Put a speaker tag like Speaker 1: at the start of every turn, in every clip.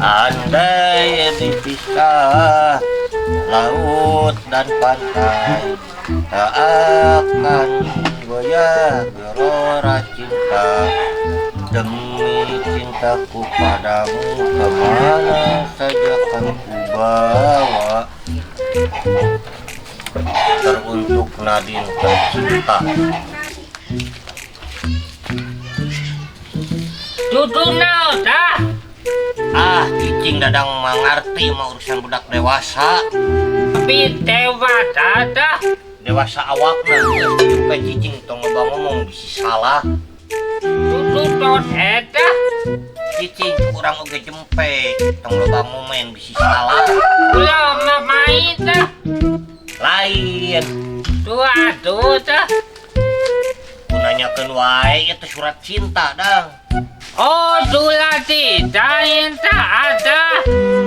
Speaker 1: Andai dipisah laut dan pantai, tak akan goyah gelora cinta. Demi cintaku padamu, kemana saja kan ku bawa. Teruntuk Nadine tercinta.
Speaker 2: Tutu naon tah?
Speaker 1: Ah, cicing Dadang mengerti mah urusan budak dewasa.
Speaker 2: Tapi dewasa tah.
Speaker 1: Dewasa awakna geus sampai cicing tong loba ngomong bisi salah.
Speaker 2: Tutu tot eta.
Speaker 1: Cicing urang oge jempe tong loba ngomen bisi salah.
Speaker 2: Ulah main tah.
Speaker 1: Lain.
Speaker 2: Tuh atuh tah.
Speaker 1: Ku nanyakeun wae ieu teh surat cinta, Dang.
Speaker 2: Oh, surat cinta tak ada.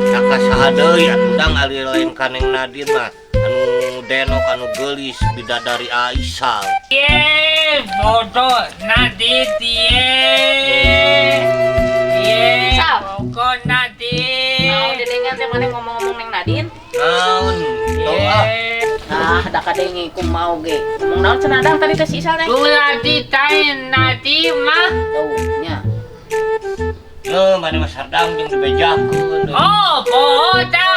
Speaker 1: Caka saha deui atuh, Dang, ali lain ka Neng Nadine mah. Anu denok anu geulis bidadari Aisyah.
Speaker 2: Ye, foto Nadine ye. Ye,
Speaker 3: Sal.
Speaker 2: foto Nadine.
Speaker 3: Naon dedengan teh maneh ngomong-ngomong Neng Nadine?
Speaker 1: Naon? Tong ah.
Speaker 3: Ah, da kadenge kumaha ge. Ngomong naon cenah Dang tadi teh si Isal teh?
Speaker 2: Surat cinta Nadine mah.
Speaker 3: Tuh, nya.
Speaker 1: Ye, maneh mah sardang jeung dibejakeun.
Speaker 2: Oh, foto.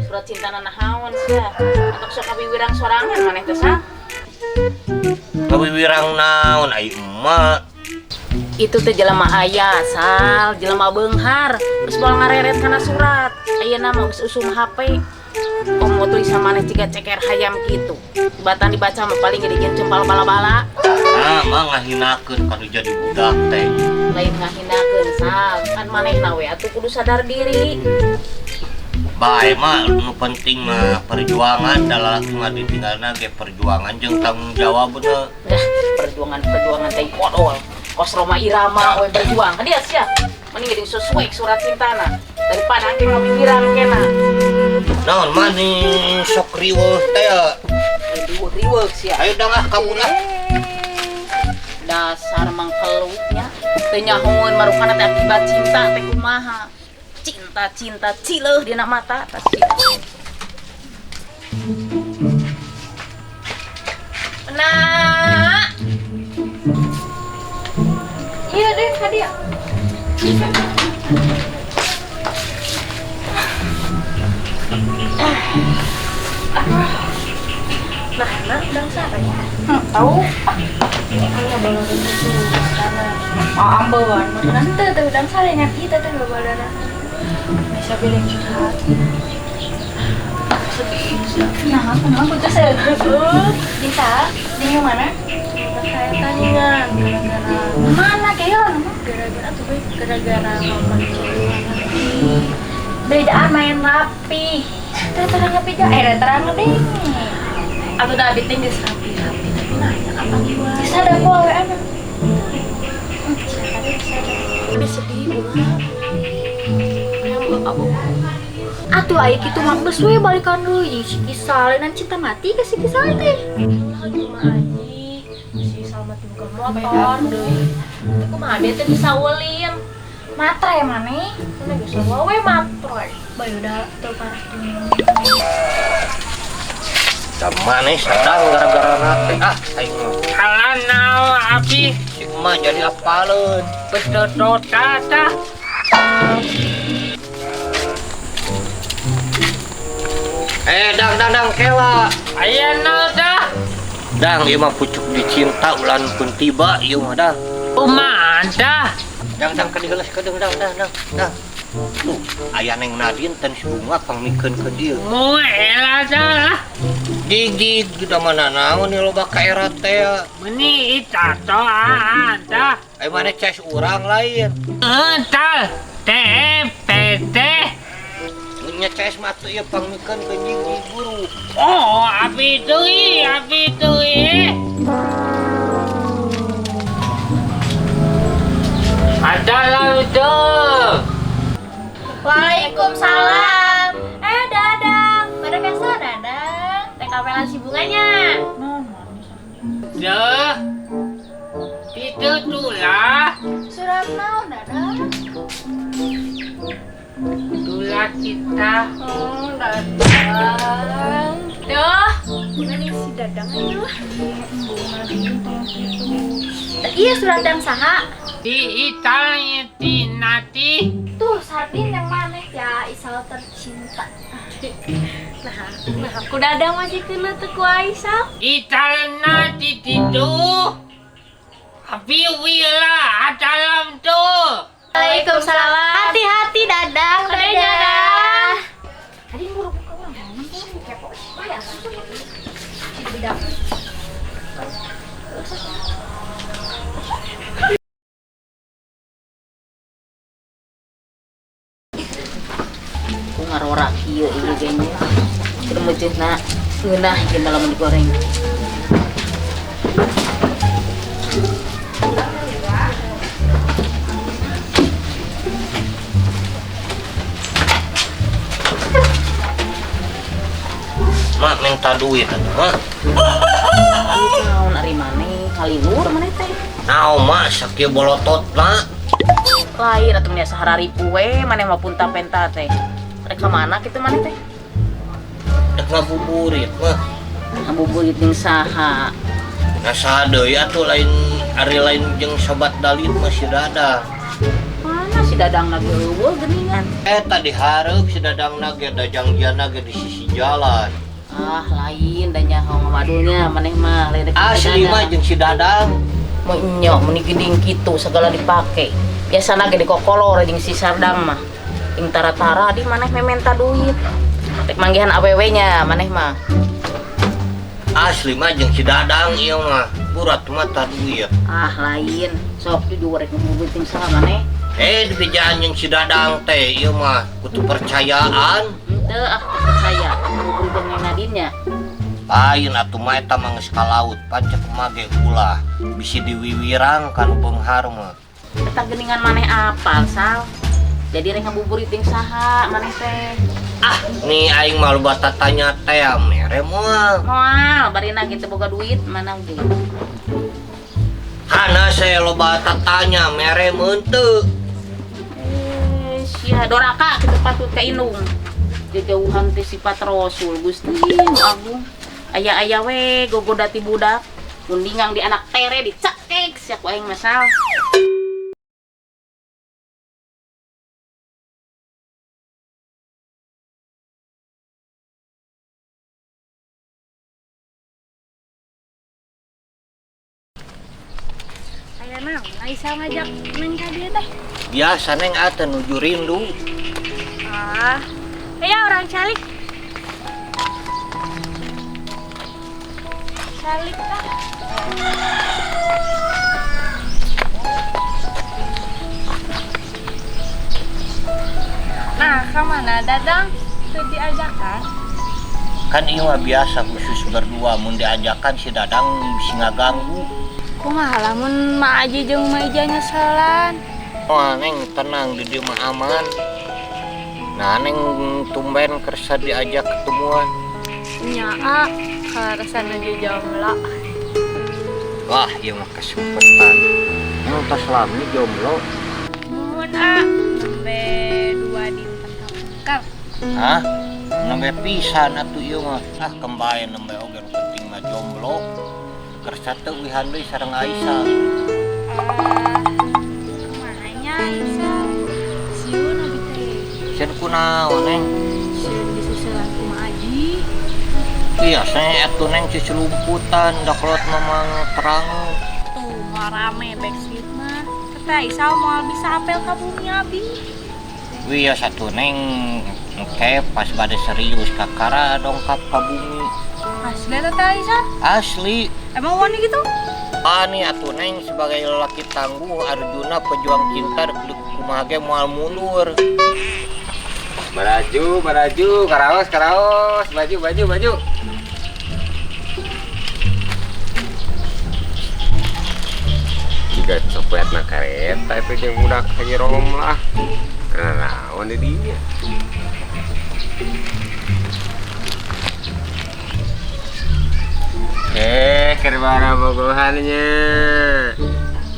Speaker 3: Surat cinta na naon sia? Antok sok ngawiwirang sorangan maneh teh Sal.
Speaker 1: Ngawiwirang naon ai emak?
Speaker 3: Itu teh jelema aya, Sal, jelema beunghar. Geus moal ngareret kana surat. Ayeuna mah geus usum HP. Komo tulisan maneh ciga ceker hayam kitu. Batan dibaca mah paling gede jeung cempal bala-bala.
Speaker 1: Nah, mah ngahinakeun kanu jadi budak teh.
Speaker 3: Lain ngahinakeun, Sal. Kan manehna we atuh kudu sadar diri.
Speaker 1: Bae mah nu penting mah perjuangan, da lalaki mah ditinggalna ge perjuangan jeung tanggung jawabna.
Speaker 3: Dah, perjuangan-perjuangan teh kodol. Kos Roma Irama we berjuang. Kan dia sia. Mending jadi sesuai surat cintana daripada engke ngawiwirang kena.
Speaker 1: Naon manis sok riweuh teh ya.
Speaker 3: Riweuh sia.
Speaker 1: Ayo dang ah kamu lah.
Speaker 3: Dasar mangkeluknya. Teu nyahoeun marukana teh akibat cinta teh kumaha. Cinta-cinta cileuh dina mata tas sia.
Speaker 4: Nah. Iya deh, hadiah. Nah, nah, udang siapa ya?
Speaker 3: Tahu.
Speaker 4: Ini balon itu sana. Oh, ambewan. Nanti tuh udang sare ingat kita tuh balon. Bisa pilih curhat. Sedih. Nah, aku tuh sedih. Bisa, di mana? Saya tandingan gara-gara mana kayak gara-gara tuh gara-gara nonton cewek bedaan main rapi terang rapi aja terang deh aku udah abis tinggi rapi rapi tapi nanya apa gimana bisa ada aku awe anak lebih sedih bunga yang atuh ayo gitu mah geus we balikan deui jeung si Kisal dan cinta mati ke si Kisal teh cuma aji si Salma teh buka motor deui teh kumaha dia teh bisa ulin matre maneh mana geus we matre bae udah teu parah tuh.
Speaker 1: Da maneh sadang gara-gara nate ah aing mah.
Speaker 2: Kalah naon abi?
Speaker 1: Si emak jadi apaleun.
Speaker 2: Betul tata.
Speaker 1: Dang dang dang kela.
Speaker 2: Aya naon tah?
Speaker 1: Dang ieu mah pucuk dicinta ulan pun tiba ieu mah dang.
Speaker 2: Kumaha tah?
Speaker 1: Dang dang ka diheles ka dang dang dang dang. Tuh, aya Neng Nadine ten si bunga pangmikeun ke dieu.
Speaker 2: Moela dah.
Speaker 1: Gigi da mana naon ieu loba ka era teh.
Speaker 2: Meni ita to anta.
Speaker 1: Ai mana ces urang lain.
Speaker 2: Ental T P T.
Speaker 1: Nya ces mah atuh ieu pangmikeun ke gigi guru.
Speaker 2: Oh, api deui, api deui. Ada itu.
Speaker 4: Waalaikumsalam. Dadang. Pada kesa Dadang. TKP si bunganya.
Speaker 2: Duh. Itu tulah.
Speaker 4: Surat naon Dadang?
Speaker 2: Tulah kita.
Speaker 4: Oh, Dadang. Duh, mana si Dadang aja. Iya surat yang saha.
Speaker 2: Di Italia di nanti.
Speaker 4: Tuh sardin yang mana ya Isal tercinta. Nah aku Dadang masih kena teku Aisyah.
Speaker 2: Italia nanti itu. Tapi wila dalam tuh.
Speaker 4: Waalaikumsalam. Hati-hati Dadang. Dadah. Tadi buru buka orang kepo. Wah ya aku tidak.
Speaker 3: Ku ngarorak kieu ieu ge nya. Keur meujeuna ngeunah ieu mah lamun digoreng.
Speaker 1: Mak minta duit atuh, Mak.
Speaker 3: Naon ari maneh kalilur maneh teh?
Speaker 1: Naon mak sakieu bolototna?
Speaker 3: Lain atuh nya sahararipu we maneh mah punta penta teh. Rek ka mana kitu maneh teh?
Speaker 1: Rek ngabuburit mah.
Speaker 3: Ngabuburit jeung saha?
Speaker 1: Nah saha deui atuh lain ari lain jeung sobat Dalit mah si Dadang.
Speaker 3: Mana si Dadang lagi eueuh geuningan?
Speaker 1: Eta dihareup si Dadang na ge da jangjianna ge di sisi jalan.
Speaker 3: Ah lain da nyaho ngawadulnya maneh mah lain rek
Speaker 1: asli mah jeung si Dadang.
Speaker 3: Mun nyo mun geuning kitu segala dipake. Biasana ge dikokolor jeung si Sardang mah. Ting tara-tara di maneh mementa duit. Rek manggihan awewe nya maneh mah.
Speaker 1: Asli mah jeung si Dadang ieu mah. Burat mah ta duit.
Speaker 3: Ah lain, sok jujur rek ngabuburit jeung saha maneh?
Speaker 1: Dibejaan jeung si Dadang teh ieu mah kutu percayaan.
Speaker 3: Henteu ah teu percaya ngabuburit jeung Neng Nadine nya.
Speaker 1: Lain atuh mah eta mah geus ka laut, pancek mah ge ulah bisi diwiwirang kanu beunghar mah.
Speaker 3: Eta geuningan maneh apal Sal? Jadi rek ngabuburit jeung saha maneh teh?
Speaker 1: Ah, nih aing mah loba tatanya teh mere moal.
Speaker 3: Moal, barina ge teu boga duit mana ge.
Speaker 1: Kana saya loba tatanya mere meun teu.
Speaker 3: Sia doraka kitu patut ka indung. Jejauhan teh sifat Rasul Gusti nu agung. Aya-aya we gogoda ti budak. Mundingang di anak tere dicekek sia ku aing mah Sal.
Speaker 4: Aya naon Aisyah ngajak neng ka dieu teh?
Speaker 1: Biasa neng atuh nuju rindu.
Speaker 4: Ah, aya orang calik. Calik tah. Nah, ka mana Dadang? Teu diajakan?
Speaker 1: Kan ieu mah biasa khusus berdua mun diajakan si Dadang bisi ngaganggu.
Speaker 4: Kumaha lamun Ma Aji jeung Ma Ija nyeselan?
Speaker 1: Wah, Neng tenang di dieu mah aman. Nah, Neng tumben kersa diajak ketemuan.
Speaker 4: Nya, karasa nuju jomblo.
Speaker 1: Wah, ieu mah kesempatan. Neng tos lami jomblo.
Speaker 4: Mun a nembe 2 dinten kapungkur.
Speaker 1: Hah? Nembe pisan atuh ieu mah. Ah, kembae nembe oge nu penting mah jomblo. Kersa teu uihan deui sareng Aisyah.
Speaker 4: Kumaha nya Aisyah? Sieun abi teh.
Speaker 1: Sieun kunaon, Neng?
Speaker 4: Sieun disusulan ku Ma Aji.
Speaker 1: Iya, saya atuh Neng cicelumputan da kolot mah terang.
Speaker 4: Tuh, moal rame backstreet mah. Kata Aisyah moal bisa apel ka bumi abi.
Speaker 1: Wios atuh Neng engke pas bade serius kakara dongkap ka bumi.
Speaker 4: Asli eta teh Aisyah?
Speaker 1: Asli.
Speaker 4: Emang wani gitu?
Speaker 1: Ani atuh Neng sebagai lelaki tangguh Arjuna pejuang cinta kumaha ge moal mundur.
Speaker 5: Baraju, baraju, karaos, karaos, baju, baju, baju. Jika copet na kareta itu jeung budak Haji Rom lah. Karena naon di dinya. Keur bara bogohannya.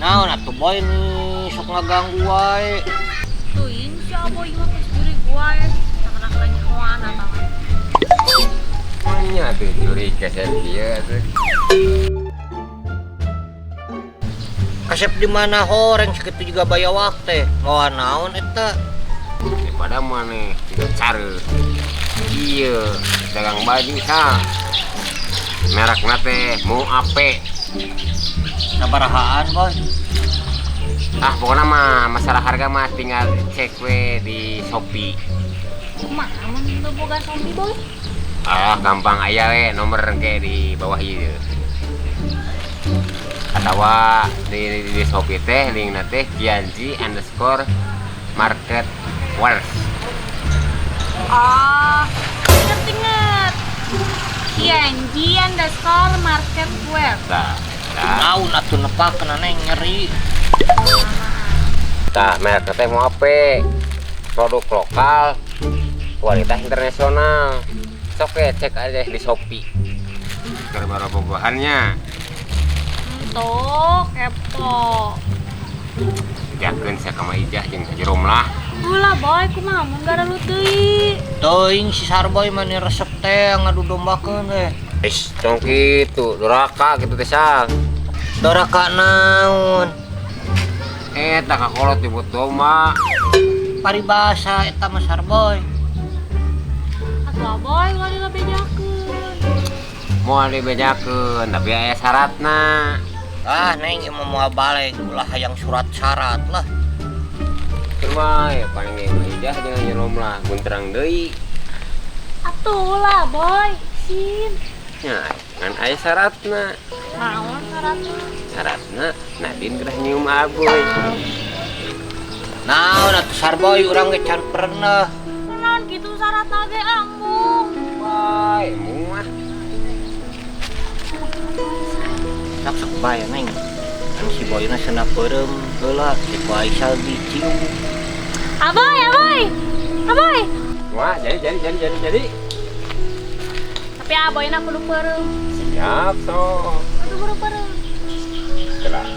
Speaker 1: Naon atuh boy nih sok ngaganggu wae.
Speaker 4: Tuh insya boy mah geus jurig wae. Sakenak kanyahoan atawa.
Speaker 5: Nya tuh jurig kasep kieu atuh.
Speaker 1: Kasep di mana horeng sakitu juga bayawak teh. Mawa naon eta?
Speaker 5: Daripada maneh tiga care. Ieu dagang baju sa. Merekna teh mau ape.
Speaker 1: Sabarahaan boy?
Speaker 5: Ah pokoknya mah masalah harga mah tinggal cek we di Shopee.
Speaker 4: Kumaha mun teu boga Shopee boy?
Speaker 5: Ah gampang aya we nomor engke di bawah ieu. Atawa di Shopee teh linkna teh Kianji underscore market wars.
Speaker 4: Ah, inget-inget. Kianji underscore market wars.
Speaker 5: Tah,
Speaker 1: naon atuh nepakeun Neng nyeri.
Speaker 5: Tah, merek teh mau apa? Produk lokal, kualitas internasional. Sok we cek aja di Shopee. Keur barobogohannya.
Speaker 4: Tuh, kepo.
Speaker 5: Jakeun sia ka Ijah jeung Haji Rom lah.
Speaker 4: Ulah boy, kumaha mun gara lu teuing.
Speaker 1: Teuing si Sarboy mah resep teh ngadu dombakeun teh.
Speaker 5: Is, tong kitu, doraka kitu teh sal.
Speaker 1: Doraka naon?
Speaker 5: Eta kakolot nyebut domba.
Speaker 1: Paribasa eta mah Sarboy.
Speaker 4: Atuh boy, ulah dilebejakeun.
Speaker 5: Moal dibejakeun, tapi aya syaratna.
Speaker 1: Ah, Neng ieu mah moal balik, ulah hayang surat syarat lah.
Speaker 5: Keur mah ya paling ge mah Ijah jeung Haji Rom lah, gunterang deui.
Speaker 4: Atuh lah boy, sin.
Speaker 5: Nya, ngan aya syaratna.
Speaker 4: Naon syaratna?
Speaker 5: Syaratna Nadine geus nyium aboy.
Speaker 1: Naon atuh Sarboy urang ge can pernah.
Speaker 4: Naon kitu syaratna ge embung.
Speaker 5: Bae, embung mah.
Speaker 1: Sok bae Neng. Kan si boyna cenah peureum heula si ku Aisyah dicium.
Speaker 4: Aboy, aboy. Aboy.
Speaker 5: Wah, jadi.
Speaker 4: Tapi aboyna kudu peureum.
Speaker 5: Siap, sok.
Speaker 4: Kudu kudu peureum.
Speaker 5: Gerak.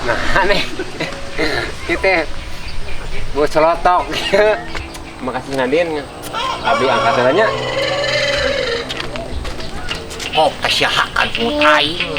Speaker 5: Nah, aneh. Kita bu celotok. Makasih Nadine. Abi angkat nanya.
Speaker 1: Kok kasyahakan pungut aing.